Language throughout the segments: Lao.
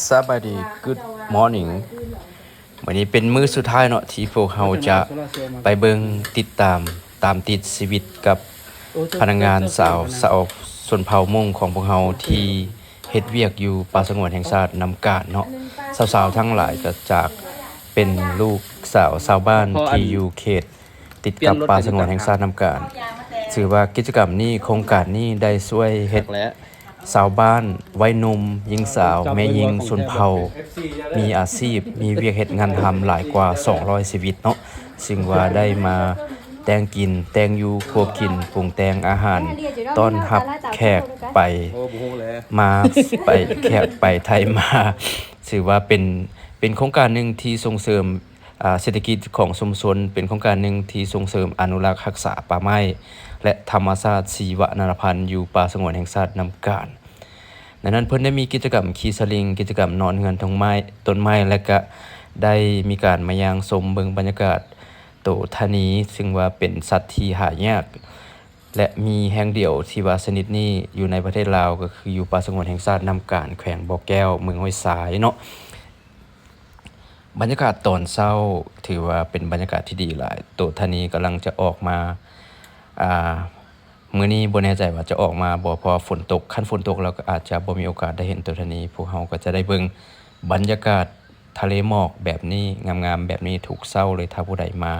ສະບາຍດີ Good morning. ມື້ນີ້ເປັນມື້ສຸດທ້າຍເນາະ ທີ່ພວກເຮົາຈະໄປເບິ່ງຕິດຕາມ ຕາມຕິດຊີວິດກັບພະນັກງານສາວ ຊາວຊົນເຜົ່າມົ້ງຂອງພວກເຮົາ ທີ່ເຮັດວຽກຢູ່ປ່າສະຫງວນແຫ່ງຊາດນ້ຳການເນາະ. ສາວໆທັງຫຼາຍກໍຈາກເປັນລູກສາວຊາວບ້ານທີ່ຢູ່ເຂດ ຕິດກັບປ່າສະຫງວນແຫ່ງຊາດນ້ຳການ. ຖືວ່າກິດຈະກຳນີ້ ໂຄງການນີ້ໄດ້ຊ່ວຍເຮັດຊາວບ້ານ ໄວໜຸ່ມ, ຍິງສາວ, ແມ່ຍິງຊົນເຜົ່າ ມີອາຊີບ, ມີວຽກເຮັດງານທຳຫຼາຍກວ່າສອງຮ້ອຍຊີວິດເນາະ, ຊຶ່ງວ່າໄດ້ມາແຕ່ງກິນແຕ່ງຢູ່ ຄົວກິນ ປຸງແຕ່ງອາຫານ ຕ້ອນຮັບແຂກໄປມາ ໄປແຂກໄປໄທມາ. ຖືວ່າເປັນ ເປັນໂຄງການໜຶ່ງທີ່ສົ່ງເສີມ ອາ ເສດຖະກິດຂອງຊຸມຊົນ ເປັນໂຄງການໜຶ່ງທີ່ສົ່ງເສີມອະນຸລັກຮັກສາປ່າໄມ້ ແລະ ທຳມະຊາດຊີວະນານາພັນຢູ່ປ່າສະຫງວນແຫ່ງຊາດນ້ຳການ. ໃນນັ້ນເພິ່ນໄດ້ມີກິດຈະກຳຂີ່ສະລິງ, ກິດຈະກຳນອນເຮືອນທົ່ງໄມ້ ຕົ້ນໄມ້ ແລະ ກະໄດ້ມີການມາຍ່າງຊົມເບິ່ງບັນຍາກາດໂຕທະນີ ຊຶ່ງວ່າເປັນສັດທີ່ຫາຍາກ ແລະ ມີແຫ່ງດຽວທີ່ວ່າຊະນິດນີ້ຢູ່ໃນປະເທດລາວ ກໍຄືຢູ່ປ່າສະຫງວນແຫ່ງຊາດນ້ຳການ ແຂວງບໍ່ແກ້ວ ເມືອງຫ້ວຍຊາຍເນາະ. ບັນຍາກາດຕອນເຊົ້າຖືວ່າເປັນບັນຍາກາດທີ່ດີຫຼາຍ. ໂຕທະນີກຳລັງຈະອອກມາ ອ່າ ມື້ນີ້ບໍ່ແນ່ໃຈວ່າຈະອອກມາບໍ່ ເພາະວ່າຝົນຕົກ. ຄັນຝົນຕົກແລ້ວກໍອາດຈະບໍ່ມີໂອກາດໄດ້ເຫັນໂຕທະນີ. ພວກເຮົາກໍຈະໄດ້ເບິ່ງບັນຍາກາດທະເລໝອກແບບນີ້ ງາມໆແບບນີ້ທຸກເຊົ້າເລີຍ. ຖ້າຜູ້ໃດມາ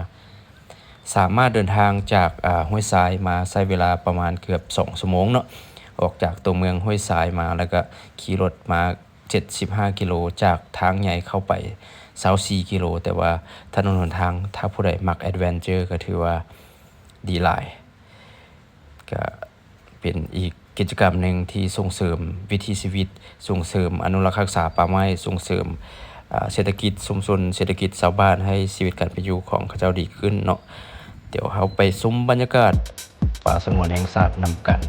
ສາມາດເດີນທາງຈາກ ອາ ຫ້ວຍຊາຍມາ ໃຊ້ເວລາປະມານເກືອບສອງຊົ່ວໂມງເນາະ. ອອກຈາກຕົວເມືອງຫ້ວຍຊາຍມາ ແລ້ວກໍຂີ່ລົດມາ ເຈັດສິບຫ້າກິໂລ ຈາກທາງໃຫຍ່ເຂົ້າໄປຊາວສີ່ກິໂລ. ແຕ່ວ່າຖະໜົນຫົນທາງ ຖ້າຜູ້ໃດມັກແອດເວັນເຈີ ກໍຖືວ່າດີຫຼາຍ. ກະເປັນອີກກິດຈະກຳໜຶ່ງທີ່ສົ່ງເສີມວິຖີຊີວິດ, ສົ່ງເສີມອະນຸລັກຮັກສາປ່າໄມ້, ສົ່ງເສີມ ອາ ເສດຖະກິດຊຸມຊົນ, ເສດຖະກິດຊາວບ້ານ ໃຫ້ຊີວິດການເປັນຢູ່ຂອງເຂົາເຈົ້າດີຂຶ້ນເນາະ. ດຽວເຮົາໄປຊົມບັນຍາກາດປ່າສະຫງວນແຫ່ງຊາດນຳກັນ.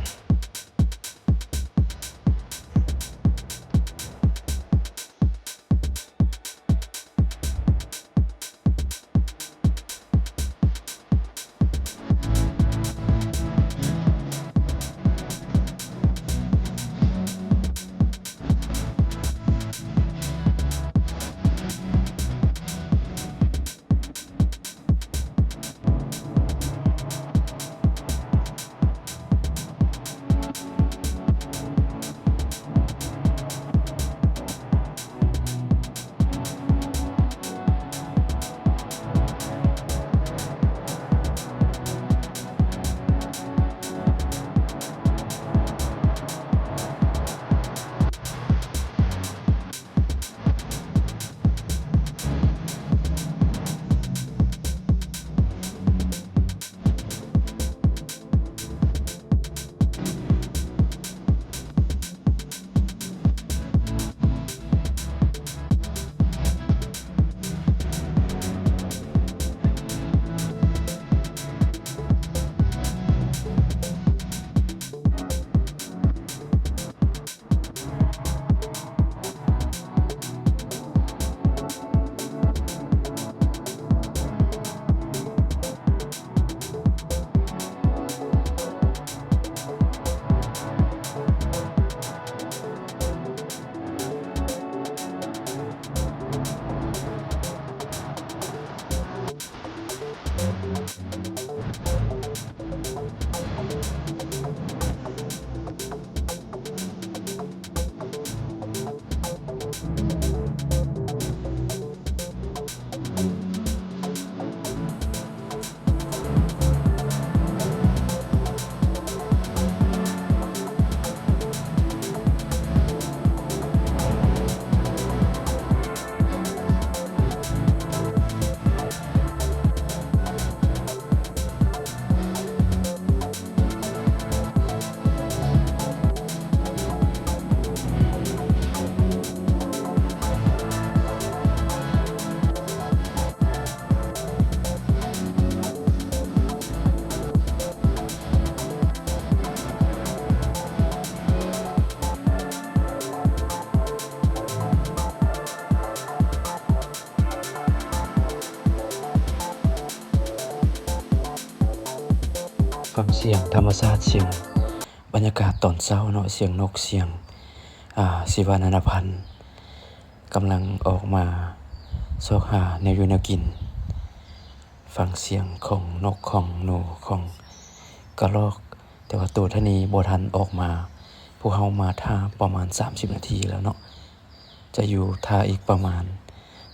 ຄວາມສ່ຽງທຳມະຊາດສູງ. ບັນຍາກາດຕອນເຊົ້າເນາະ, ສຽງນົກ ສຽງ ອາ ສີວານານາພັນ ກຳລັງອອກມາຊອກຫາແນວຢູ່ແນວກິນ. ຟັງສຽງຂອງນົກ ຂອງໜູ ຂອງກະລອກ, ແຕ່ວ່າໂຕທາງນີ້ບໍ່ທັນອອກມາ. ພວກເຮົາມາຖ້າປະມານສາມສິບນາທີແລ້ວເນາະ, ຈະຢູ່ຖ້າອີກປະມານ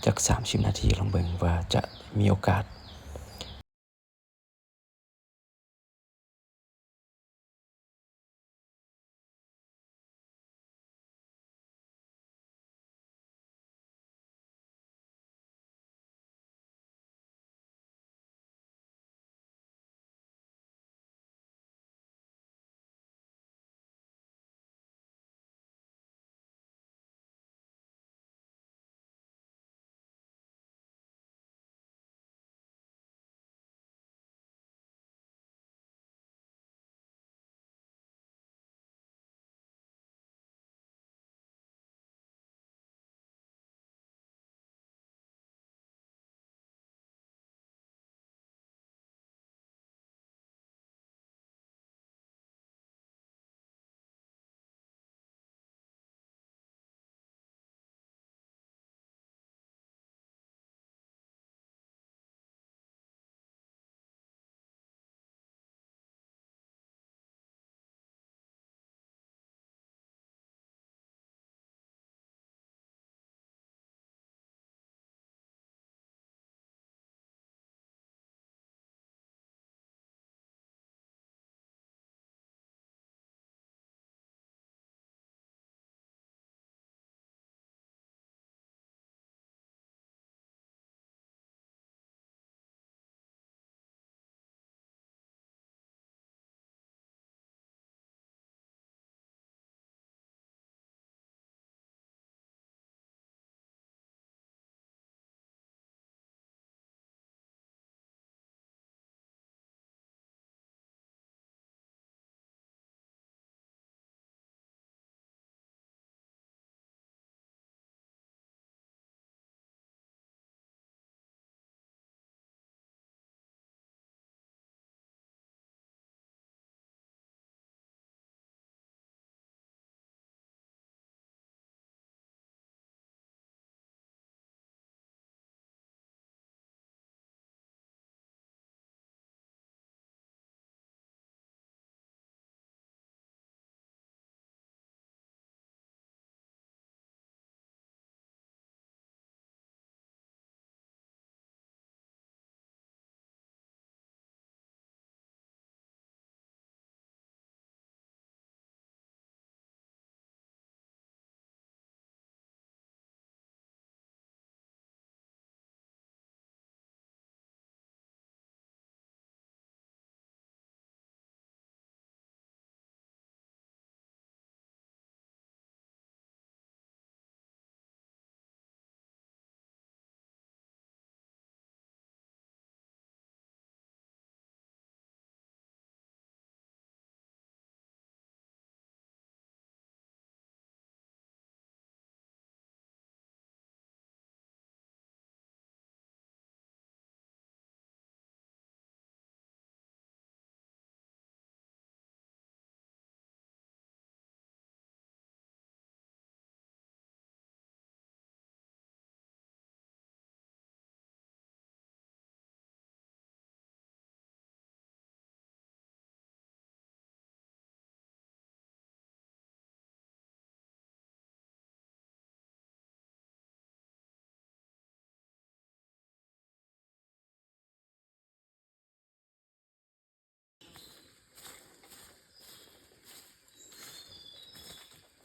ຈັກສາມສິບນາທີ, ລອງເບິ່ງວ່າຈະມີໂອກາດ.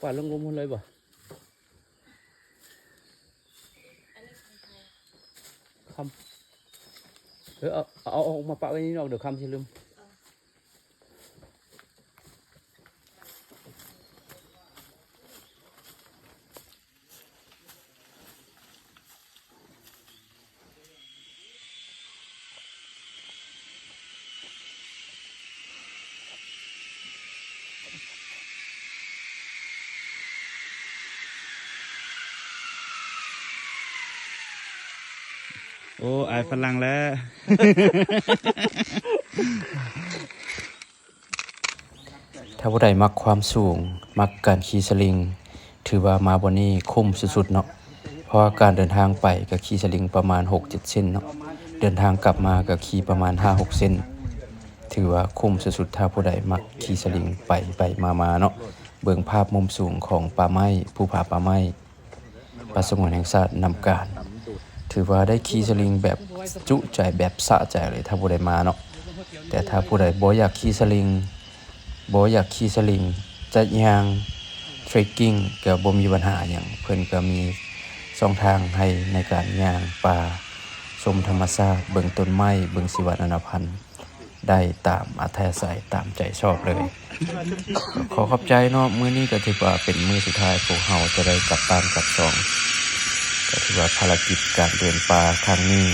ກວາດລົງລຸ່ມພຸ້ນເລີຍບໍ່? ຄຳ ເອີ ເອົາ ເອົາອອກມາປະໄວ້ນີ້ນອກ ດຽວຄຳຊິລືມ. ໂອ້ ອາຍຝຣັ່ງແລ້ວ. ຖ້າຜູ້ໃດມັກຄວາມສູງ ມັກການຂີ່ສະລິງ ຖືວ່າມາບ່ອນນີ້ຄຸ້ມສຸດໆເນາະ ເພາະວ່າການເດີນທາງໄປກໍຂີ່ສະລິງປະມານຫົກເຈັດເສັ້ນເນາະ ເດີນທາງກັບມາກໍຂີ່ປະມານຫ້າຫົກເສັ້ນ ຖືວ່າຄຸ້ມສຸດໆ ຖ້າຜູ້ໃດມັກຂີ່ສະລິງໄປໄປມາມາເນາະ ເບິ່ງພາບມຸມສູງຂອງປ່າໄມ້ ພູຜາປ່າໄມ້ ປ່າສະຫງວນແຫ່ງຊາດນ້ຳການ ຖືວ່າໄດ້ຂີ່ສະລິງແບບຈຸໃຈ ແບບສະໃຈເລີຍ ຖ້າຜູ້ໃດມາເນາະ ແຕ່ຖ້າຜູ້ໃດບໍ່ຢາກຂີ່ສະລິງ ບໍ່ຢາກຂີ່ສະລິງ ຈະຍ່າງ trekking ກໍບໍ່ມີບັນຫາຫຍັງ ເພິ່ນກໍມີຊ່ອງທາງໃຫ້ໃນການຍ່າງປ່າ ຊົມທຳມະຊາດ ເບິ່ງຕົ້ນໄມ້ ເບິ່ງຊີວະນານາພັນ ໄດ້ຕາມອັດທະຍາໄສ ຕາມໃຈຊອບເລີຍ. ຂໍຂອບໃຈເນາະ ມື້ນີ້ກໍຖືວ່າເປັນມື້ສຸດທ້າຍ ພວກເຮົາຈະໄດ້ກັບບ້ານກັບຊ່ອງ ກໍຖືວ່າພາລະກິດການເດີນປ່າຄັ້ງນີ້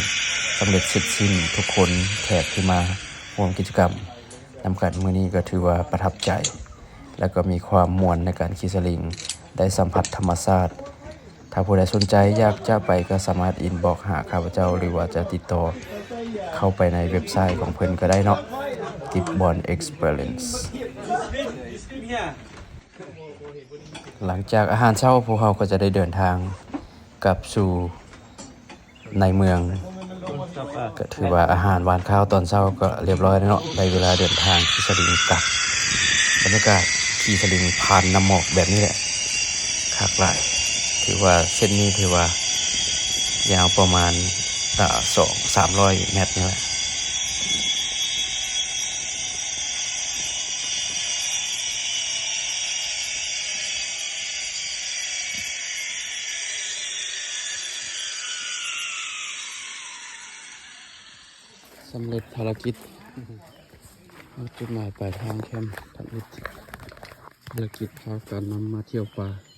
ສຳເລັດເສັດສິ້ນ ທຸກຄົນແຂກທີ່ມາຮ່ວມກິດຈະກຳນຳກັນມື້ນີ້ກໍຖືວ່າປະທັບໃຈ ແລະກໍມີຄວามມ່ວນໃນການຂີ່ສະລິງ ໄດ້ສຳຜັດທຳມະຊາດ. ຖ້າຜູ້ໃດສົນໃຈຢາກຈະໄປກໍສາມາດ inbox ຫາຂ້າພະເຈົ້າ ຫຼືວ່າຈະຕິດຕໍ່ເຂົ້າໄປໃນເວັບໄຊຂອງເພິ່ນກໍໄດ້ເນາະ Gibbon Experience. ຫຼັງຈາກອາຫານເຊົ້າ ພວກເຮົາກໍຈະໄດ້ເດີນທາງກັບສູ່ໃນເມືອງ ກໍຖືວ່າອາຫານຫວ່ານຂ້າວຕອນເຊົ້າກໍລຽບຮ້ອຍແລ້ວເນາະ ໄດ້ເວລາເດີນທາງທີ່ສະລິງກັບ ບັນຍາກາດຂີ່ສະລິງຜ່ານນ້ຳໝອກແບບນີ້ແຫຼະ ຄັກຫຼາຍ. ຖືວ່າເສັ້ນນີ້ຖືວ່າຍາວປະມານ ອາ ສອງສາມຮ້ອຍແມັດນີ້ແຫຼະ. ສຳເລັດພາລະກິດ ຮອດຈຸດໝາຍປາຍທາງແຄມທຳອິດ ພາລະກິດພາກັນນຳມາທ່ຽວປ່າ.